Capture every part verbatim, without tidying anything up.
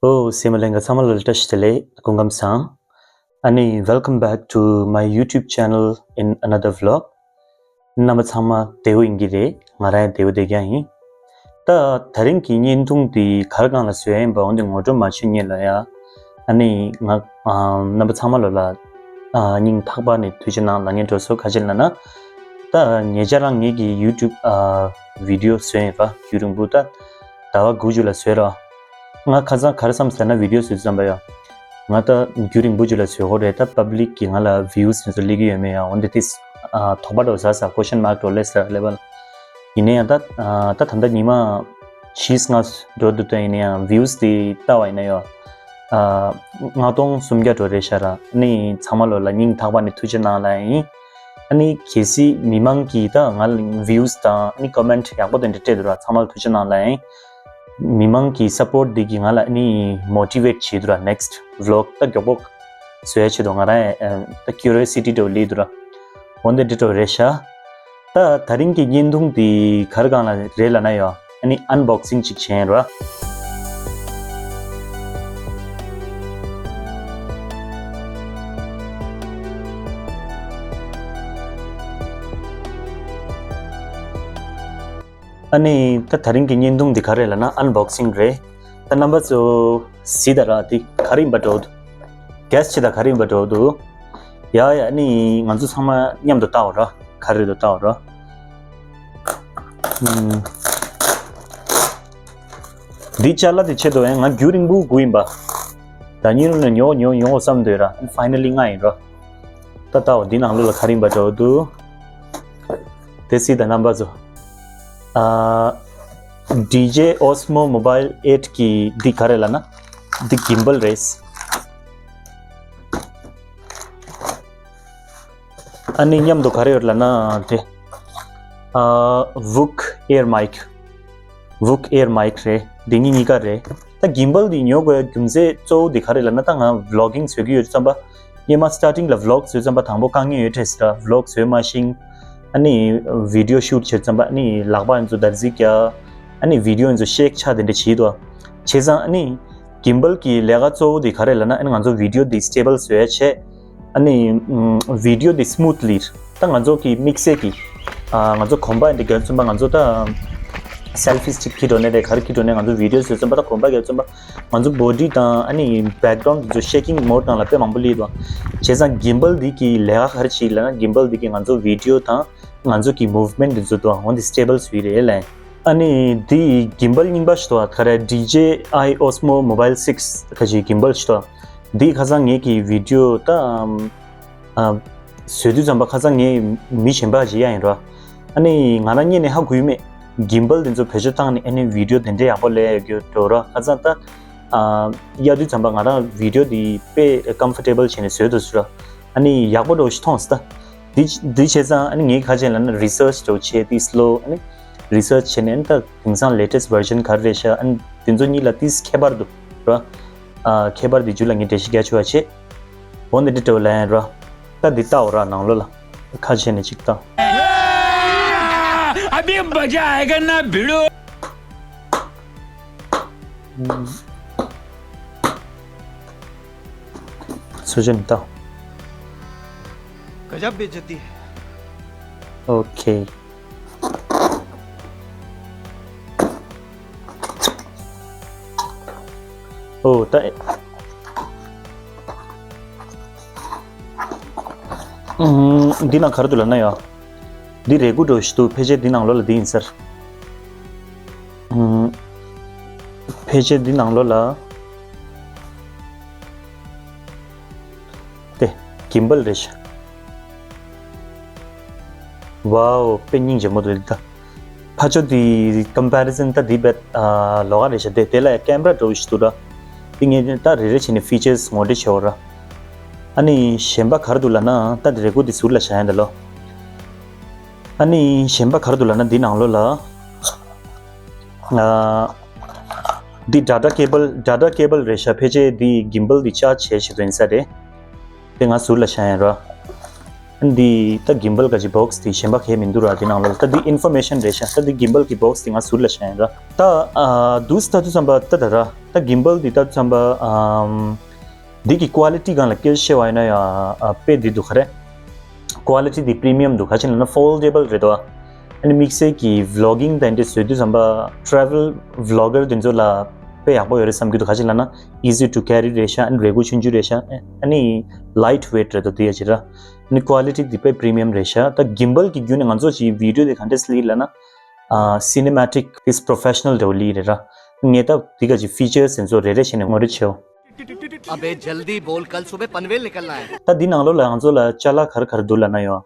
ཨོ། སེམས་མ་ལེན་ག་ཚང་མ་ལ་བཀྲ་ཤིས་བདེ་ལེགས། སྐུ་ཁམས་བཟང་། ཨ་ནི། Welcome back to my YouTube channel in another vlog. རྣམ་པ་ཚང་མ་བདེ་པོ་ཡིན་གྱི་རེད། ང་རང་ཡང་བདེ་པོ་བསྡད་ཀྱང་ཡིན། ད་ད་རིང་གི་བརྙན་ཐུང་འདི་ག་རེ་སྒང་ལ་བཟོས་ཡིན་པ་འོན་ཏེ་ངོ་སྤྲོད་མ་བྱེད་སྔོན་ལ་ཡ། ཨ་ནི་ང་ཨ་རྣམ་པ་ཚང་མ་ལོ་ལ་ཨ་སྙིང་ཐག་པ་ནས་ཐུགས་རྗེ་གནང་ལབ་སྙིང་འདོད་སོང་། ག་ཅི་ལབ་ན། ད་ཉེ་ཆར་རང་ངེད་ཀྱི་YouTube ཨ་video བཟོས་ཡིན་པ། རྒྱུན་རིང་པོ་ད་ཟླ་བ་དགུ་ཅིག་ལ་བཟོས་ར། ང་ཁ་སང་ག་རེ་བསམ་ཟེར་ན། video བཟོས་བསམ་པ་ཡ། ང་ད་རྒྱུན་རིང་པོ་ཅིག་ལ་བཟོས་ཀྱི་ཡོད་རེད། ད་public གིས་ང་ལ་views དེ་ཚོ་སླེབས་ཀྱི་ཡོད་མེད་ཡ་འོན་ཏེ་དེ་ཨ་དོགས་པ་འདྲ་བོ་ཟ་ས། question mark འདྲ་བོ་སླེབས་ས་ར་སླེབས་པ་ལ། ཡིན་ན་ཡང་ད་ཨ་ད་ད་ལྟ་ཉི་མ་བཞི་ལྔ་འགྲོ་འདུག་ད་ཡིན་ན་ཡང་views དེ་ལྟ་བ་ཡིན་ན་ཡང་ཨ་ལྔ་སྟོང་སུམ་བརྒྱ་འགྲོ་རེད་ཤག་ར། ཨ་ནི་ཚང་མ་ལོ་ལ་སྙིང་ཐག་པ་ནས་ཐུགས་རྗེ་གནང་ལབ་ཡིན། ཨ་ནི་གལ་སྲིད་མི་མང་གིས་ད་ང་ལ་views དང་ཨ་ནི་comment ཡག་པོ་དེ་འདྲ་སྤྲད་འདུག་ར། ཚང་མ་ལ་ཐུགས་རྗེ་གནང་ལབ་ཡིན། མི་མང་གི་support འདི་གིས་ང་ལ་ཨ་ནི་motivate བྱེད་འདུག་ར། next vlog ད་མགྱོགས་པོ་བཟོ་ཡ་ཆེད་དུ་ང་རང་ཡང་ད་curiosity འདྲ་བོ་སླེབས་འདུག་ར། འོན་ཏེ་འདི་འདྲ་བོ་རེད་ཤག་ད་ད་རིང་གི་བརྙན་ཐུང་འདི་ག་རེ་སྒང་ལ་རེད་ལབ་ན་ཡ། ཨ་ནི་unboxing ཅིག་བྱས་ཡིན་ར། ཨ་ནི་ད་ད་རིང་གི་བརྙན་ཐུང་འདི་ག་རེ་ལབ་ན་unboxing རེད། ད་རྣམ་པ་ཚོ་གཟིགས་དང་ར། འདི་ག་རེ་ཡིན་པ་འདྲ་བོ་འདུག guess བྱེད་དང་། ག་རེ་ཡིན་པ་འདྲ་བོ་འདུག་ཡ་ཡ། ཨ་ནི་ང་ཚོ་ཚང་མ་མཉམ་དུ་བལྟའོ་ར། ག་རེ་རེད་འདུག་བལྟའོ་ར། ཨུམ། འདི་ཅ་ལག་དེ་ཆེད་དུ་ཡང་ང་རྒྱུན་རིང་པོ་སྒུག་ཡིན་པ། ད་ཉིན་རུ་ནས་ཉོ་ཉོ་ཉོ་བསམ་འདོད་ར། finally ང་ཡིན་ར། ད་ལྟའོ་འདི་ནང་ལོགས་ལ་ག་རེ་ཡིན་པ་འདྲ་བོ་འདུག་དེ་གཟིགས་དང་རྣམ་པ་ཚོ། ཨ། ཌི་ཇེ་ཨོ་སི་མོ་མོ་བཱལ་ཨེཊ་གི་འདི་ག་རེ་ལབ་ན། འདི་gimbal རེད། ཨ་ནི་མཉམ་དུ་ག་རེ་ཡོད་ལབ་ན་དེ། ཨ། ཝུག་ཨེར་མའིག་ཝུག་ཨེར་མའིག་རེད། འདི་གཉིས་གཉིས་ཀ་རེད། ད་gimbal འདི་ཉོ་དགོས་རྒྱུ་མཚན་གཙོ་བོ་འདི་ག་རེ་ལབ་ན། ད་ང་vlogging བཟོ་གི་ཡོད་ཙམ་པ། སྔོན་མ་starting ལ་vlog བཟོས་ཙམ་པ་དང་པོ་དཀའ་ངལ་ཡོད་འདྲ་ཟེར་ར། vlog བཟོས་མ་ཤེས། ཨ་ནི་video shoot བྱས་ཙམ་པ་ཨ་ནི་ལག་པ་ཡིན་ཚོ་འདར་ཟིག་རྒྱག་ཨ་ནི་video ཡིན་ཚོ་shake ཆགས་དེ་འདྲ་བྱེད་དོ། བྱས་ཙང་ཨ་ནི་gimbal གི་ལས་ཀ་གཙོ་བོ་དེ་ག་རེ་ལབ་ན། ཨ་ནི་ང་ཚོ་video དེ་stable བཟོ་ཡ་བྱས། ཨ་ནི་video དེ་smoothly ད་ང་ཚོ་གི་དམིགས་བསལ་གྱི་ཨ་ང་ཚོ་གོམ་པ་ཡིན་དེ་རྒྱབ་ཙམ་པ། ང་ཚོ་ད་selfie stick འཁྱེར་འགྲོ་ནས་དེ་ག་རེ་འཁྱེར་འགྲོ་ནས་ང་ཚོ་video བཟོས་ཙམ་པ། ད་གོམ་པ་རྒྱབ་ཙམ་པ། ང་ཚོ་body དང་ཨ་ནི་background དེ་ཚོ་shaking mode ནང་ལ་དཔེ་མང་པོ་སླེབས་འདུག་བྱས་ཙང་gimbal འདི་གི་ལས་ཀ་ག་རེ་བྱེད་ལབ་ན། gimbal འདི་གི་ང་ཚོ་video དང་ང་ཚོ་གི་movement དེ་ཚོ་དང་འོན་ཏེ་stable བཟོས་རེད་ལབ། ཨ་ནི་འདི་gimbal རྙིང་པ་ཞིག་འདུག་ག་རེ། ཌི་ཇེ་ཨའི་ཨོ་སི་མོ་མོ་བཱལ་སིག་ཁ་ཅིག་gimbal ཞིག་འདུག་འདི་ཁ་སང་ངེད་ཀྱི་video ད་ཨ་བཟོས་དུས་ཙམ་པ་ཁ་སང་ངས་མི་གཞན་པ་ཅིག་གཡར་ཡིན་ར། ཨ་ནི་ང་རང་གཉིས་ནས་ཧ་གོ་ཡི་མེད། gimbal དེ་ཚོ་བེད་སྤྱོད་བཏང་ནས་ཨ་ནི་video དེ་འདྲའི་ཡག་པོ་ལས་ཡོད་རྒྱུ་འགྲོ་ར། ཁ་སང་ད་ཨ་གཡར་དུས་ཙམ་པ་ང་རང་video དེ་དཔེ་comfortable བྱས་ནས་བཟོས་འདུག་ཟེར་ར། ཨ་ནི་ཡག་པོ་འདྲ་བོ་ཞིག་མཐོང་སོང་ད། འདི་འདི་བྱས་ཙང་ཨ་ནི་ངས་ག་རེ་བྱས་ལབ་ན། research འདྲ་བོ་བྱས་དེ་slow ཨ་ནི་research བྱས་ནས། ཨ་ནི་ད་དེང་སང་latest version ག་རེ་རེད་ཤག་ཨ་ནི་དེ་ཚོ་གཉིས་ལ་ཏིས་ཁྱད་པར་འདུག་ར། ཨ་ཁྱད་པར་འདི་རྒྱུད་ལ་ངས་འགྲེལ་བཤད་རྒྱག་ཆོག་པ་བྱེད། འོ་འདི་འདྲ་འདྲ་བོ་ལབ་ཡིན་ར། ད་འདི་ལྟ་འོ་ར། ནང་ལོགས་ལ་ཁ་ཕྱེ་ནས་ཅིག་ལྟ། अभी मजा आएगा ना भिड़ू। ཚུར་ཕྱིན་ལྟ། गजब बेइज्जती है। ཨོ་ཁེ། ཨོ་ད། ཨུམ། འདི་ནང་ག་རེ་འདུག་ལབ་ན་ཡ། འདི་རས་ཁུག་འདྲ་བོ་ཞིག་འདུག་ཕལ་ཆེར་འདི་ནང་ལོགས་ལ་འདི་ཡིན་ཟེར། ཨུམ། ཕལ་ཆེར་འདི་ནང་ལོགས་ལ། དེ་gimbal རེད་ཤག་ཝའོ། དཔེ་སྙིང་རྗེ་མོ་འདུག་འདི་ད། ཕ་ཆོ་དེ་comparison ད་དེ་བས་ཨ་ལོགས་ཀ་རེད་ཤག་དེ་དེ་ལ་camera འདྲ་བོ་ཞིག་འདུག་ར། དེ་ངས་ད་རེ་རེ་བྱས་ནས་features ངོ་སྤྲོད་བྱེད་འོ་ར། ཨ་ནི་གཞན་པ་ག་རེ་འདུག་ལབ་ན། ད་དེ་རས་ཁུག་དེ་ཟུར་ལ་བཞག་ཡིན་ད་ལོ། ཨ་ནི་གཞན་པ་ག་རེ་འདུག་ལབ་ན། འདི་ནང་ལོགས་ལ་ཨ་འདི་data cable data cable རེད་ཤག་ཕལ་ཆེར་འདི་gimbal འདི་charge བྱེད་ཆེད་དུ་ཡིན་ས་རེད། དེ་ང་ཟུར་ལ་བཞག་ཡིན་ར། འདི་ད་gimbal་ག་ཅི་box་དེ་གཞན་པ་གས་མི་འདུག་ར། དེ་ནང་ལོགས་ད་འདི་information་རེད་ཤག་ད་འདི་gimbal་གི་box་དེ་ང་ཟུར་ལ་བཞག་ཡིན་ར། ད་ཨ་འདུག་སེ་ད་དུས་ཙམ་པ་ད་ད་ར་ད་gimbal་འདི་ད་དུས་ཙམ་པ་ཨམ་འདི་གི་quality་སྒང་ལ་སྐད་ཆ་བཤད་པ་ཡིན་ན་ཡང་ཨ་དཔེ་འདི་འདུག་ག་རེད། quality་འདི་premium་འདུག་ག་ཅི་ལབ་ན་foldable་རེད་དོ། ཨ་ནི་དམིགས་བསལ་གྱི་vlogging་དང་འདི་བཟོས་དུས་ཙམ་པ་travel vlogger་དེ་ཚོ་ལ་དཔེ་ཡག་པོ་ཡོད་རེད་བསམ་གྱི་འདུག་ག་ཅི་ལབ་ན་easy to carry་རེད་ཤག་ཨ་ནི་རས་ཁུག་ཆུང་ཆུང་རེད་ཤག་ཨ་ནི་light weight་རེད་དོ་དེ་ཡ་ཅི་ར། ཨ་ནི་quality་འདི་དཔེ་premium་རེད་ཤག་ད་gimbal་གི་བརྒྱུད་ནས་ང་ཚོ་ཅིག་video་དེ་ག་འདྲས་ལི་ལབ་ན་ཨ་cinematic this professional་འདྲ་བོ་ལི་རེད་ར། ངས་ད་འདི་ག་ཅི་features་དེ་ཚོ་རེ་རེ་བྱས་ནས་ངོ་སྤྲོད་བྱེད། अबे जल्दी बोल, कल सुबह पनवेल निकलना है। ད་འདི་ནང་ལོགས་ལ་ང་ཚོ་ལ་ཅ་ལག་ག་རེ་ག་རེ་འདུག་ལབ་ན་ཡོ།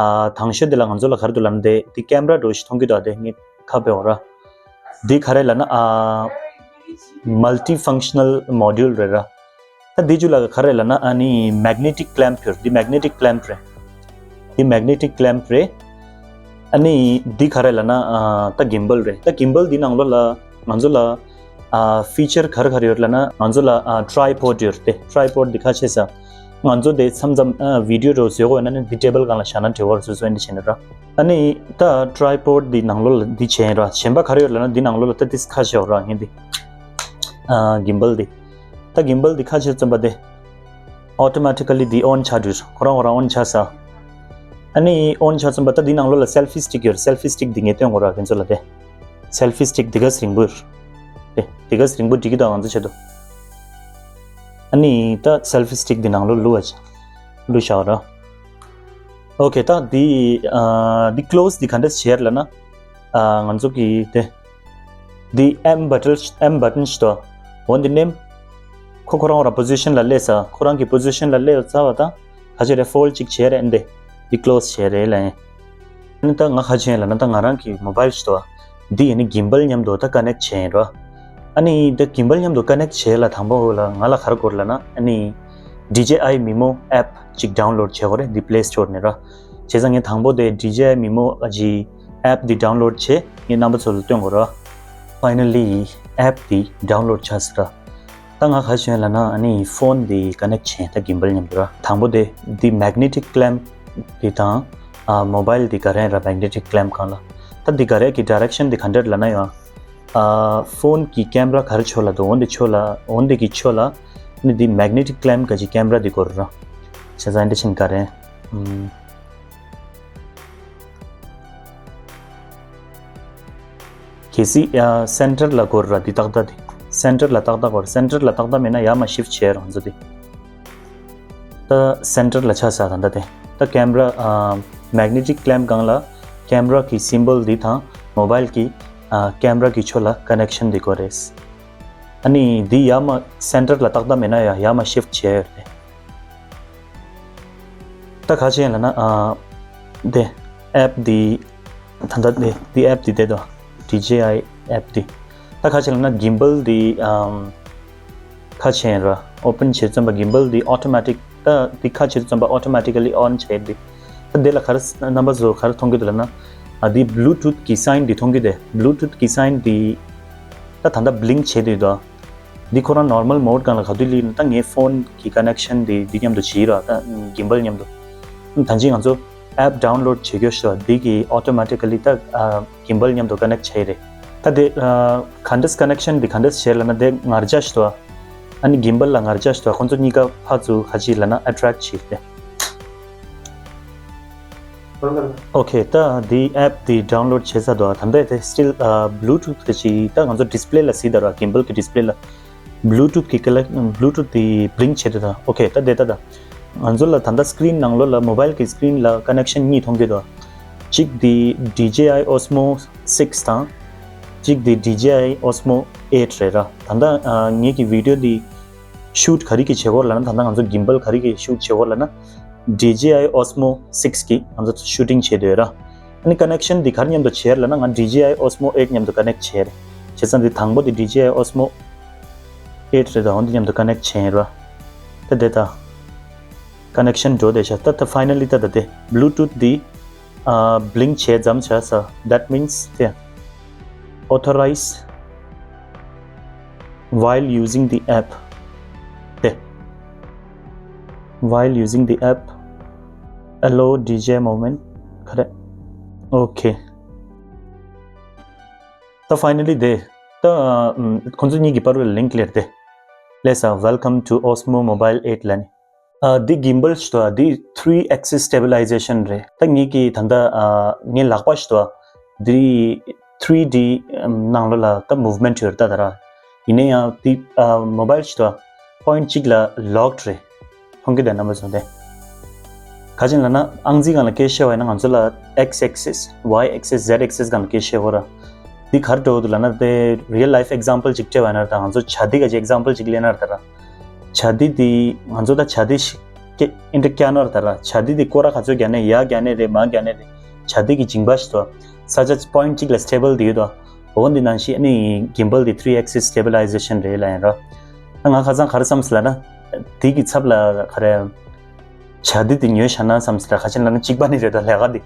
ཨ་དང་ཤོས་འདི་ལ་ང་ཚོ་ལ་ག་རེ་འདུག་ལབ་ན་དེ་འདི་camera་འདྲ་བོ་ཞིག་མཐོང་གི་འདུག་དེ་ངས་ཁ་ཕྱེ་བ་ར། འདི་ག་རེ་ལབ་ན་ཨ་multifunctional module་རེད་ར། ད་འདི་ཅུ་ལ་ག་རེ་ལབ་ན་ཨ་ནི་magnetic clamp་ཡོད། འདི་magnetic clamp་རེད། འདི་magnetic clamp་རེད། ཨ་ནི་འདི་ག་རེ་ལབ་ན་ཨ་ད་gimbal་རེད། ད་gimbal་འདི་ནང་ལོགས་ལ་ང་ཚོ་ལ་ཨ་feature་ག་རེ་ག་རེ་ཡོད་ལབ་ན་ང་ཚོ་ལ་ཨ་tripod་ཡོད་དེ། tripod་འདི་ག་བྱས་ས། ང་ཚོ་དེ་མཚམས་མཚམས་ཨ་video་འདྲ་བོ་བཟོ་དགོས་ན་ནི་འདི་table་སྒང་ལ་བཞག་ན་འགྲིག་པ་རེད། སོ་སོ་འདི་བྱས་ནས་ར། ཨ་ནི་ད་tripod་འདི་ནང་ལོགས་ལ་འདི་བྱས་ཡིན་ར། གཞན་པ་ག་རེ་ཡོད་ལབ་ན་འདི་ནང་ལོགས་ལ་ད་འདི་ག་བྱས་ཡོད་ར། ངས་འདི་ཨ་gimbal་འདི་ད་gimbal་འདི་ག་བྱས་ཙམ་པ་དེ། automatically་འདི་on་ཆགས་འགྲོ། ཁོ་རང་ཁོ་རང་on་ཆགས་ས། ཨ་ནི་on་ཆགས་ཙམ་པ་ད་འདི་ནང་ལོགས་ལ་selfie stick་ཡོད། selfie stick་འདི་ངས་སྟོན་དགོས་ར་ཁྱེད་ཚོ་ལ་དེ། selfie stick་འདི་ག་རིང་པོ་ཡོད། དེ་འདི་ག་རིང་པོ་འགྲིག་གི་འདུག་ང་ཚོ་ཆེད་དུ། ཨ་ནི་ད་selfie stick་འདི་ནང་ལོགས་བླུགས་བ་བླུགས་བཞག་ར། okay་ད་འདི་ཨ་འདི་close་འདི་ག་འདྲས་བྱེད་ལབ་ན་ཨ་ང་ཚོ་གི་དེ། འདི་M button M button་ཞིག་འདུག་འོ་འདི་མནན། ཁོ་ཁོ་རང་ར་position་ལ་སླེབས་ས། ཁོ་རང་གི་position་ལ་སླེབས་ཚར་བ་དང་ག་ཅི་རེད། fold་གཅིག་བྱས་རེད། འདི་འདི་close་བྱས་རེད་ལབ་ཡིན། ཨ་ནི་ད་ང་ག་ཅི་ཡིན་ལབ་ན་ད་ང་རང་གི་mobile་ཞིག་འདུག་འདི་ཡིན་ནི་gimbal་མཉམ་དུ་ད་connect་བྱས་ཡིན་རོ། ཨ་ནི་ད་gimbal་མཉམ་དུ་connect་བྱས་ལ་དང་པོ་ལ་ང་ལ་ག་རེ་དགོས་ལབ་ན་ཨ་ནི་D J I Mimo app་གཅིག་download་བྱེད་དགོས་རེད། འདི་Play Store་ནས་ར། བྱས་ཙང་ངས་དང་པོ་དེ་D J I Mimo་གི་app་འདི་download་བྱས་ངས་རྣམ་པ་ཚོ་ལ་སྟོན་དགོས་ར། finally app་འདི་download་བྱས་ཟེར་ར། ད་ང་ག་ཅི་ཡིན་ལབ་ན་ཨ་ནི་phone་འདི་connect་བྱས་ད་gimbal་མཉམ་དུ་ར། དང་པོ་དེ་འདི་magnetic clamp་འདི་དང་ཨ་mobile་འདི་ག་རེ་ར་magnetic clamp་སྒང་ལ། ད་འདི་ག་རེ་གི་direction་འདི་ག་འདྲ་ལབ་ན་ཡང་ཨ་phone་གི་camera་ག་རེ་ཕྱོགས་ལ་འདུག་འོ་འདི་ཕྱོགས་ལ་འོ་འདི་གི་ཕྱོགས་ལ་ནི་འདི་magnetic clamp་ག་ཅི་camera་འདི་སྐོར་ར། བྱས་ཙང་འདི་ཕྱིན་ག་རེ། ཨམ། གལ་སྲིད་ཡ་center་ལ་སྐོར་ར་འདི་ཏག་ཏག་དེ། center་ལ་ཏག་ཏག་སྐོར། center་ལ་ཏག་ཏག་མེད་ན་ཡར་མར་shift་བྱས་རང་བཟོ་དེ། ད་center་ལ་ཆགས་ས་ད་ལྟ་དེ། ད་camera་ཨ་magnetic clamp་སྒང་ལ་camera་གི་symbol་འདི་དང་mobile་གི་ཨ་camera་གི་ཕྱོགས་ལ་connection་འདི་དགོས་རེད། ཨ་ནི་འདི་ཡར་མར་center་ལ་ཏག་ཏག་མེད་ན་ཡ་ཡར་མར་shift་བྱས་ཡོད་རེད། ད་ག་ཅི་ཡིན་ལབ་ན་ཨ་དེ་app་འདི་ད་ལྟ་དེ་འདི་app་འདི་དེ་དོ་D J I app་འདི། ད་ག་ཅི་ལབ་ན་gimbal་འདི་ཨམ་ག་ཅི་ཡིན་ར་open་བྱས་ཙམ་པ་gimbal་འདི་automatic་ད་འདི་ག་ཅི་ཙམ་པ་automatically on་བྱས་འདི། ད་དེ་ལ་ག་རེ་རྣམ་པ་ཚོ་ག་རེ་མཐོང་གི་འདུག་ལབ་ན་ཨ་འདི་Bluetooth་གི་sign་འདི་མཐོང་གི་དེ། Bluetooth་གི་sign་འདི་ད་ད་ལྟ་blink་བྱས་འདི་དོ། འདི་ཁོ་རང་normal mode་སྒང་ལ་ག་དུས་ལི་ན་ད་ངའི་phone་གི་connection་འདི་འདི་མཉམ་དུ་བྱེད་ར་ད་gimbal་མཉམ་དུ། ད་ཅི་ང་ཚོ་app་download་བྱེད་རྒྱུ་ཞོ་འདི་གི་automatically་ད་gimbal་མཉམ་དུ་connect་བྱས་རེད། ད་དེ་ག་འདྲས་connection་འདི་ག་འདྲས་བྱས་ལབ་ན་དེ་ངར་ལྕགས་ཞོ་ཨ་ནི་gimbal་ལ་ངར་ལྕགས་ཞོ་ཁོང་ཚོ་གཉིས་ཀ་ཕར་ཚུར་ག་ཅི་ལབ་ན་attract་བྱེད་དེ། okay་ད་འདི་app་འདི་download་བྱས་ཚར་འདུག་ད་ལྟ་དེ་still Bluetooth་གི་ཅི་ད་ང་ཚོ་display་ལ་གཟིགས་ད་ར་gimbal་གི་display་ལ་Bluetooth་གི་ཀི་ལ་Bluetooth་འདི་blink་བྱེད་འདུག་ད་okay་ད་དེ་ད་ད་ང་ཚོ་ལ་ད་ལྟ་screen་ནང་ལོགས་ལ་mobile་གི་screen་ལ་connection་གཉིས་མཐོང་གི་འདུག་གཅིག་འདི་D J I Osmo six་དང་གཅིག་འདི་D J I Osmo eight་རེད་ར། ད་ལྟ་ངེད་ཀྱི་video་འདི་shoot་ག་རེ་གི་བྱེད་སྒོ་ལབ་ན་ད་ལྟ་ང་ཚོ་gimbal་ག་རེ་གི་shoot་བྱེད་སྒོ་ལབ་ན། D J I Osmo six་གི་ང་ཚོ་shooting་བྱེད་འདོད་ར། ཨ་ནི་connection་འདི་གར་མཉམ་དུ་བྱེད་ལབ་ན་ང་D J I Osmo eight་མཉམ་དུ་connect་བྱེད་རེད། བྱས་ཙང་འདི་དང་པོ་འདི་D J I Osmo eight་རེད་ད་འོ་འདི་མཉམ་དུ་connect་བྱེད་ར། ད་དེ་ད་connection་འགྲོ་བསྡད་ཤག་ད་ད་finally་ད་ད་དེ་Bluetooth་འདི་ཨ་blink་བྱེད་ཙམ་བྱས་ས། That means་དེ་authorize while using the app དེ། While using the app, Hello DJ Moment. ག་རེ། Okay. ད་finally དེ། ད་ཨ་ཁོང་ཚོ་གཉིས་ཀྱི་བར་བའི་link ལེར་དེ། Let's uh, welcome to Osmo Mobile eight ལ་ནི། ཨ་འདི་gimbal ཞིག་ཏུ་འདི་three axis stabilization རེད། ད་ངེད་ཀྱི་ད་ལྟ་ཨ་ངའི་ལག་པ་ཞིག་ཏུ་འདི་three D ནང་ལོགས་ལ་ད་movement ཡོད་རེད་ད་ད་ར། ཡིན་ན་ཡང་འདི་ཨ་mobile ཞིག་ཏུ་point གཅིག་ལ་locked རེད། མཐོང་གི་དང་རྣམ་པ་ཚོ་དེ། ག་ཅིན་ལབ་ན་ཨང་རྩིས་སྒང་ལ་སྐད་བཤད་པ་ཡིན་ན་ང་ཚོ་ལ་X axis, Y axis, Z axis སྒང་ལ་སྐད་བཤད་དགོས་ར། འདི་ག་རེ་འགྲོ་འདུག་ལབ་ན་དེ་real life example ཅིག་སྤྲད་པ་ཡིན་ན་ད་ང་ཚོ་བྱ་འདི་ག་ཅིག་example ཅིག་ལེན་ན་ར་ད་ར། བྱ་འདི་འདི་ང་ཚོ་ད་བྱ་འདི་ཞིག་སྐད་ཨིན་ཏྲ་བཀྱག་ན་ར་ད་ར། བྱ་འདི་འདི་སྐོར་ར་ག་ཚོད་བརྒྱབ་ནས་ཡར་བརྒྱབ་ནས་རེད་མར་བརྒྱབ་ནས་རེད། བྱ་འདི་གི་མཇིང་པ་ཞིག་ཏུ་ས་ཆ་point གཅིག་ལ་stable འདི་ཡོད་དོ། འོ་འདི་ནང་བཞིན་ཨ་ནི་gimbal འདི་three axis stabilization རེད་ལབ་ཡིན་ར། ད་ང་ཁ་སང་ག་རེ་བསམ་སི་ལབ་ན། དེ་གི་ཚབ་ལ་ག་རེ། བྱ་འདི་དེ་ཉོས་བཞག་ན་བསམ་སི་ལ་ག་ཅིན་ལབ་ན་གཅིག་པ་ནི་རེད་དོ་ལས་ཀ་འདི།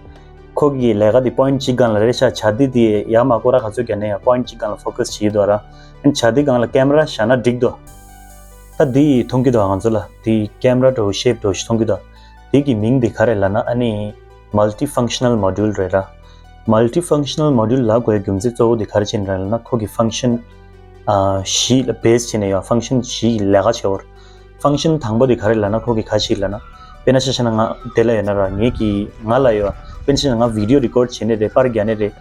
ཁོ་གི་ལས་ཀ་འདི་point གཅིག་སྒང་ལ་རེད་ཤག་བྱ་འདི་དེ་ཡར་མར་སྐོར་ར་ག་ཚོད་བརྒྱབ་ནས་ཡང་point གཅིག་སྒང་ལ་focus བྱེད་ཀྱི་འདུག་ར། ཨ་ནི་བྱ་འདི་སྒང་ལ་camera བཞག་ན་འགྲིག་འདུག་ད་འདི་མཐོང་གི་འདུག་ང་ཚོ་ལ་འདི་camera འདྲ་བོ་shape འདྲ་བོ་ཞིག་མཐོང་གི་འདུག་འདི་གི་མིང་འདི་ག་རེ་ལབ་ན་ཨ་ནི་multifunctional module རེད་ར། Multifunctional module ལབ་དགོས་རྒྱུ་མཚན་གཙོ་བོ་འདི་ག་རེ་བྱས་ནས་རེད་ལབ་ན་ཁོ་གི་function ཨ་བཞི་ལ་base བྱས་ནས་ཡང་function བཞི་ཡི་ལས་ཀ་བྱེད་འོར། Function དང་པོ་དེ་ག་རེ་ལབ་ན་ཁོ་གི་ག་ཞིག་ལབ་ན། དཔེར་ན་ཆ་བཞག་ན་ང་དེ་ལ་ཡོད་ན་ར་ངེད་ཀྱི་ང་ལ་ཡོད། དཔེར་ན་ཆ་བཞག་ན་ང་video record བྱེད་ནི་རེད་པར་རྒྱག་ནི་རེད།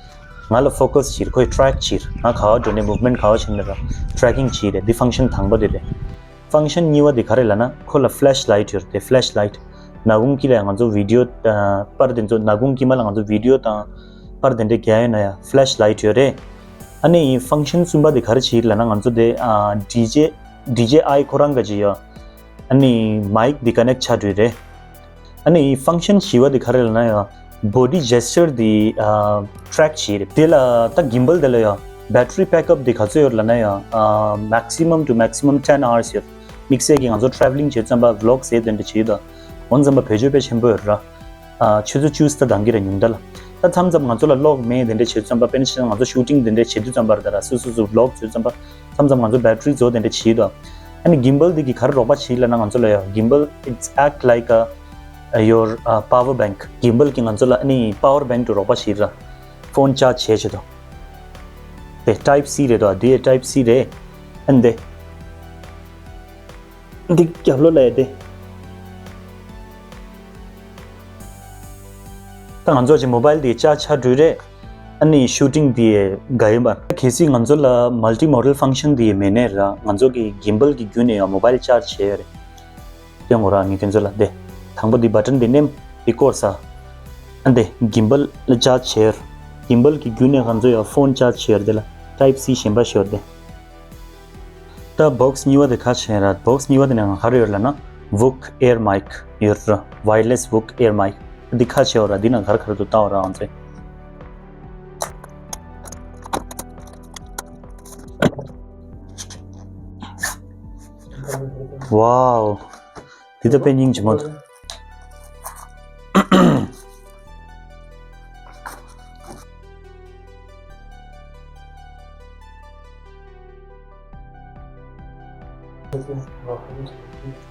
ང་ལ་focus བྱེད་ཁོས་track བྱེད་ང་ག་བ་འགྲོ་ནི་movement ག་བ་བྱེད་ནི་ར་tracking བྱེད་རེད་འདི་function དང་པོ་དེ་རེད། Function གཉིས་པ་དེ་ག་རེ་ལབ་ན་ཁོ་ལ་flashlight ཡོད་རེད་དེ་flashlight། ནག་ཁུང་དཀྱིལ་ལ་ང་ཚོ་video པར་དེ་ཚོ་ནག་ཁུང་དཀྱིལ་མ་ལ་ང་ཚོ་video དང་པར་དེ་འདྲ་རྒྱག་ཡོད་ན་ཡང་flashlight ཡོད་རེད། ཨ་ནི་function གསུམ་པ་དེ་ག་རེ་བྱེད་ལབ་ན་ང་ཚོ་དེ་ཨ་DJ DJI ཁོ་རང་ག་ཅི་ཡོད། ཨ་ནི་mic འདི་connect ཆགས་འགྲོ་རེད། ཨ་ནི་function བཞི་པ་འདི་ག་རེ་ལབ་ན་ཡང་body gesture འདི་ཨ་track བྱེད་རེད། དེ་ལ་ད་gimbal དེ་ལ་ཡང་battery backup འདི་ག་ཚོད་ཡོད་ལབ་ན་ཡང་ཨ་maximum to maximum ten hours ཡོད། དམིགས་བསལ་གྱི་ང་ཚོ་travelling བྱེད་ཙམ་པ་vlog ཟེར་དེ་འདྲ་བྱེད་ཡོད་ད། འོན་ཙམ་པ་བེད་སྤྱོད་དཔེ་ཆེན་པོ་ཡོད་ར། ཨ་ཆུ་ཚོད་བཅུ་ཙམ་འདང་གི་རེད་ཉུང་མཐའ་ལ། ད་མཚམས་མཚམས་ང་ཚོ་ལ་གློག་མེད་དེ་འདྲ་བྱེད་ཙམ་པ་དཔེར་ན་ཆ་བཞག་ང་ཚོ་shooting དེ་འདྲ་བྱེད་དུས་ཙམ་པར་ད་ར་སོ་སོ་སོ་vlog བྱེད་ཙམ་པ་མཚམས་མཚམས་ང་ཚོ་battery རྫོགས་དེ་འདྲ་བྱེད་དོ། ཨ་ནི་gimbal འདི་གི་ག་རེ་རོགས་པ་བྱེད་ལབ་ན་ང་ཚོ་ལ་ཡ་gimbal it's act like a your uh, power bank gimbal གི་ང་ཚོ་ལ་ཨ་ནི་power bank དུ་རོགས་པ་བྱེད་ར། phone charge བྱེད་བྱེད་དོ། དེ་type C རེད་དོ་དེ་type C རེད། ཨ་ནི་དེ། འདི་རྒྱབ་ལོགས་ལ་ཡ་དེ། ད་ང་ཚོ་ཅིག་mobile འདི་ཆ་ཆ་འགྲུལ་རེད། ཨ་ནི་shooting འདི་དགའ་ཡིན་པ། གལ་སྲིད་ང་ཚོ་ལ་multimodal function འདི་མེད་ནའི་ར་ང་ཚོ་གི་gimbal གི་བརྒྱུད་ནས་ཡང་mobile charge བྱས་ཡོད་རེད། སྟོན་དགོས་ར་ངས་ཁྱོད་ཚོ་ལ་དེ། དང་པོ་འདི་button འདི་ནེམ་འདི་བསྐོར་ས། ཨ་འདི་gimbal ལ་charge བྱས་ཡོད། gimbal གི་བརྒྱུད་ནས་ང་ཚོ་ཡང་phone charge བྱས་ཡོད་དེ་ལ་type C གཞན་པ་ཞིག་ཡོད་དེ། ད་box གཉིས་པ་དེ་ཁ་ཕྱེ་ར། box གཉིས་པ་དེ་ནང་ག་རེ་ཡོད་ལབ་ན་Vook Air Mic ཡོད་ར། wireless Vook Air Mic འདི་ཁ་ཕྱེ་བ་ར། འདི་ནང་ག་རེ་ག་རེ་འདུག་ལྟ་བ་ར་ང་ཚོས། Wow འདི་ད་དཔེ་སྙིང་རྗེ་མོ་འདུག་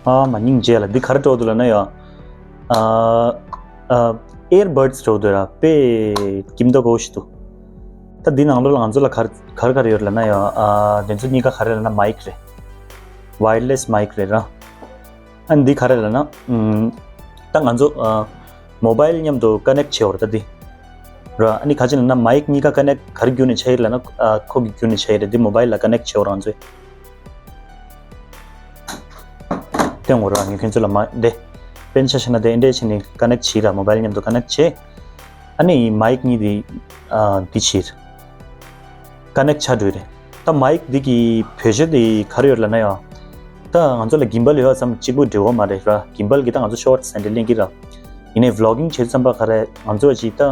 ཨ་མ་སྙིང་རྗེ་ལ་འདི་ག་རེ་འགྲོ་འདུག་ལབ་ན་ཡ། ཨ་ཨ་earbuds འགྲོ་འདུག་ར་དཔེ་སྐྱིད་མདོག་གོ་ཞིག་འདུག་ད་འདི་ནང་ལོགས་ལ་ང་ཚོ་ལ་ག་རེ་ག་རེ་ག་རེ་ཡོད་ལབ་ན་ཡ། ཨ་དེ་ཚོ་གཉིས་ཀ་ག་རེ་ལབ་ན་mic རེད། wireless mic རེད་ར། ཨ་འདི་ག་རེ་ལབ་ན། ཨམ། ད་ང་ཚོ་ཨ། mobile མཉམ་དུ་connect བྱེད་འོར་ད་འདི། ར་ཨ་ནི་ག་ཅི་ལབ་ན་mic གཉིས་ཀ་connect ག་རེ་བརྒྱུད་ནས་བྱས་ཡོད་ལབ་ན་ཨ་ཁོ་གི་བརྒྱུད་ནས་བྱས་ཡོད་རེད། འདི་mobile ལ་connect བྱེད་འོར་ང་ཚོས། སྟོན་འོར་ར་ངས་ཁྱོད་ཚོ་ལ་མ་འདི། དཔེར་ན་ཆ་བཞག་ན་དེ་འདྲས་བྱས་ནས་connect བྱེད་ར་mobile མཉམ་དུ་connect བྱེད། ཨ་ནི་mic གཉིས་དེ་ཨ་འདི་བྱེད། connect ཆགས་འགྲོ་གི་རེད། ད་mic འདི་གི་བེད་སྤྱོད་དེ་ག་རེ་ཡོད་ལབ་ན་ཡང་། ད་ང་ཚོ་ལ་gimbal ཡོད་ཙམ་གཅིག་པུ་འགྲིག་གི་མ་རེད་ར། gimbal གི་ད་ང་ཚོ་shorts དེ་འདྲ་ལེན་གི་ར། ཡིན་ནའི་vlogging བྱེད་ཙམ་པ་ག་རེ་ང་ཚོ་ཅིག་ད་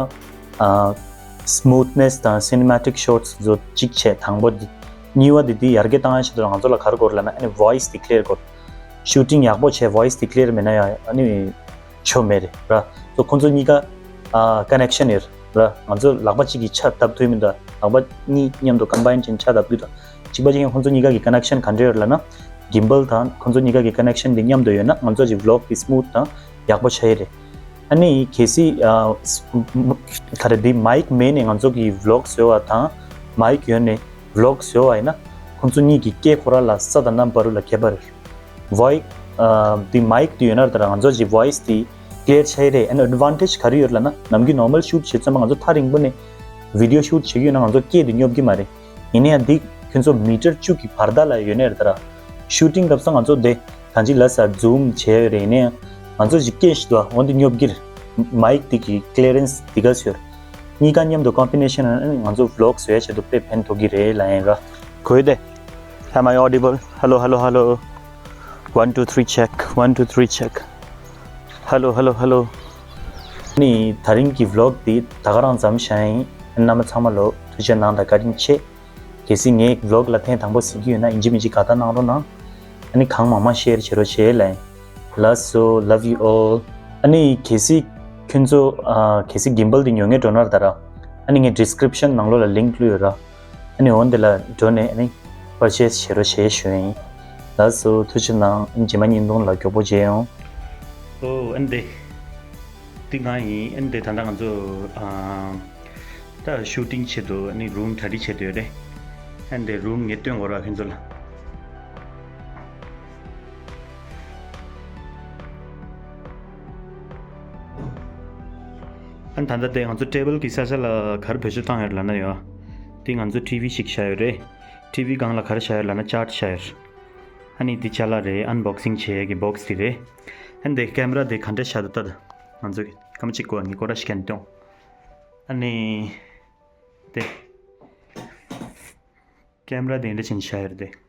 ཨ་smoothness དང་cinematic shots བཟོ་གཅིག་བྱས་དང་པོ་འདི། གཉིས་པ་འདི་འདི་ཡར་རྒྱས་བཏང་ཡ་ཆེད་དུ་ང་ཚོ་ལ་ག་རེ་དགོས་རེད་ལབ་ན་ཨ་ནི་voice འདི་clear དགོས། shooting ཡག་པོ་བྱས་voice འདི་clear མེད་ན་ཡང་ཨ་ནི། ཆོ་མེད་རེད་ར། སོ་ཁོང་ཚོ་གཉིས་ཀ་ཨ་connection ཡོད་ར། ང་ཚོ་ལག་པ་གཅིག་གིས་ཕྱག་བརྡབ་ཐུབ་མི་འདུག་ལག་པ་གཉིས་མཉམ་དུ་combine བྱས་ཕྱག་བརྡབ་གི་འདུག་གཅིག་པ་གཅིག་ཡང་ཁོང་ཚོ་གཉིས་ཀ་གི་connection ག་འདྲ་ཡོད་ལབ་ན། gimbal དང་ཁོང་ཚོ་གཉིས་ཀ་གི་connection འདི་མཉམ་དུ་ཡོད་ན་ང་ཚོ་གི་vlog འདི་smooth དང་ཡག་པོ་ཆགས་ཡི་རེད། ཨ་ནི་གལ་སྲིད་ཨ་ག་རེ་འདི་མའིག་མེད་ནས་ང་ཚོ་གི་ཝི་ལོག་བཟོ་བ་དང་མའིག་ཡོད་ནས་ཝི་ལོག་བཟོ་བ་ཡིན་ན་ཁོང་ཚོ་གཉིས་ཀྱི་སྐད་ཁོ་རང་ལ་ས་དང་གནམ་བར་དུ་ལ་ཁྱད་པར་རེད། ཝོའི་ཨ་འདི་མའིག་འདི་ཡོད་ན་རེད་ད་ར་ང་ཚོ་གི་ཝོའི་སི་འདི་ཀླེར་ཆགས་ཡི་རེད། ཨ་ནི་ཨེཌ་ཝན་ཊེཇ་ག་རེ་ཡོད་ལབ་ན་ནམ་རྒྱུན་ནོར་མལ་ཤུཊ་བྱེད་ཚོད་མ་ང་ཚོ་ཐག་རིང་པོ་ནས་བི་ཌི་ཡོ་ཤུཊ་བྱེད་ཀྱི་ཡོད་ན་ང་ཚོ་སྐད་འདི་སྙོབ་ཀྱི་མ་རེད། ཡིན་ན་ཡང་འདི་ཁྱོད་ཚོ་མི་ཊར་བཅུ་གི་བར་ཐག་ལ་ཡོད་ནས་རེད་ད་ར། ཤུ་ཊིང་སྐབས་སུ་ང་ཚོ་འདི་གང་ཅི་ལ་ས་ཛུམ་བྱས་ཡོད་རེད། ཡིན་ན་ཡང་ང་ཚོ་ཞིག་སྐད་ཞིག་འདུག་འོ་འདི་སྙོབ་ཀྱི་རེད། མའིག་འདི་གི་ཀླེ་རེན་སི་འདི་ག་ཚོད་རེད། གཉིས་ཀ་མཉམ་དུ་ཀོམ་བི་ནེ་ཤན་ང་ཚོ་ཝི་ལོག་བཟོ་ཡ་ཆེད་དུ་དཔེ་ཕན་ཐོགས་ཀྱི་རེད་ལབ་ཡིན་ར། གོ་ཡོད་དེ། Am I audible? Hello, hello, hello. One, two, three, check. One, two, three, check. Hello, hello, hello. ནི་ད་རིང་གི་ཝི་ལོག་འདི་ད་ག་རང་ཙམ་བཞག་ཡིན། རྣམ་པ་ཚང་མ་ལོ་ཐུགས་རྗེ་གནང་དང་བཀའ་དྲིན་ཆེ། གལ་སྲིད་ངའི་ཝི་ལོག་ལ་ཐེངས་དང་པོ་གཟིགས་ཀྱི་ཡོད་ན་ཡིན་གཅིག་མིན་གཅིག་དགའ་རྟགས་གནང་རོགས་གནང་། ཨ་ནི་གང་མང་མང་ཤེར་བྱེད་རོགས་བྱེད་ལན། Love so, love you all. ཨ་ནི་གལ་སྲིད་ཁྱོད་ཚོ་ཨ་གལ་སྲིད་གིམ་བལ་འདི་ཉོ་མཁན་འགྲོ་ན་ར་ད་ར། ཨ་ནི་ངས་ཌི་སི་ཀི་རིབ་ཤན་ནང་ལོགས་ལ་ལིང་ཀི་བླུགས་ཡོད་ར། ཨ་ནི་འོ་འདི་ལ་འགྲོ་ནས་ཨ་ནི་པར་ཆེ་སི་བྱེད་རོགས་བྱེད་ཞུ་ཡིན། Love so, ཐུགས་རྗེ་གནང་། ཨ་ནི་རྗེས་མ་བརྙན་ཐུང་ལ་མགྱོགས་པོ་མཇལ་ཡོང་། ཨོ་ཨ་ནི་དེ། འདི་ང་ཡིན། ཨ་ནི་དེ་ད་ལྟ་ང་ཚོ་ཨ་ད་ཤུ་ཊིང་ཆེད་དུ་ཨ་ནི་རུམ་གྲ་སྒྲིག་བྱེད་དུ་ཡོད་རེད། ཨ་ནི་དེ་རུམ་ངས་སྟོན་དགོས་ར་ཁྱོད་ཚོ་ལ། ཨ་ནི་ད་ལྟ་དེ་ང་ཚོ་ཊེ་བལ་གྱི་ས་ཆ་ལ་ག་རེ་བེད་སྤྱོད་བཏང་ཡོད་ལབ་ན་ཡོད། དེ་ང་ཚོ་ཊི་ཝི་ཞིག་བཞག་ཡོད་རེད། ཊི་ཝི་སྒང་ལ་ག་རེ་བཞག་ཡོད་ལབ་ན་ཅར་ཊི་བཞག་ཡོད། ཨ་ནི་འདི་ཅ་ལག་རེད། ཨན་བོག་སིང་བྱེད་ཡས་ཀྱི་བོག་སི་འདི་རེད། ཨ་ནི་འདི་ཀེམ་ར་འདི་ག་འདྲ་བཞག་འདུག་ལྟ། ང་ཚོ་གི་སྐར་མ་གཅིག་གོ་ངས་སྐོར་ར་ཞིག་གན་སྟོན། ཨ་ནི་འདི་ཀེམ་ར་འདི་འདྲ་བྱས་ནས་བཞག་ཡོད་རེད་དེ།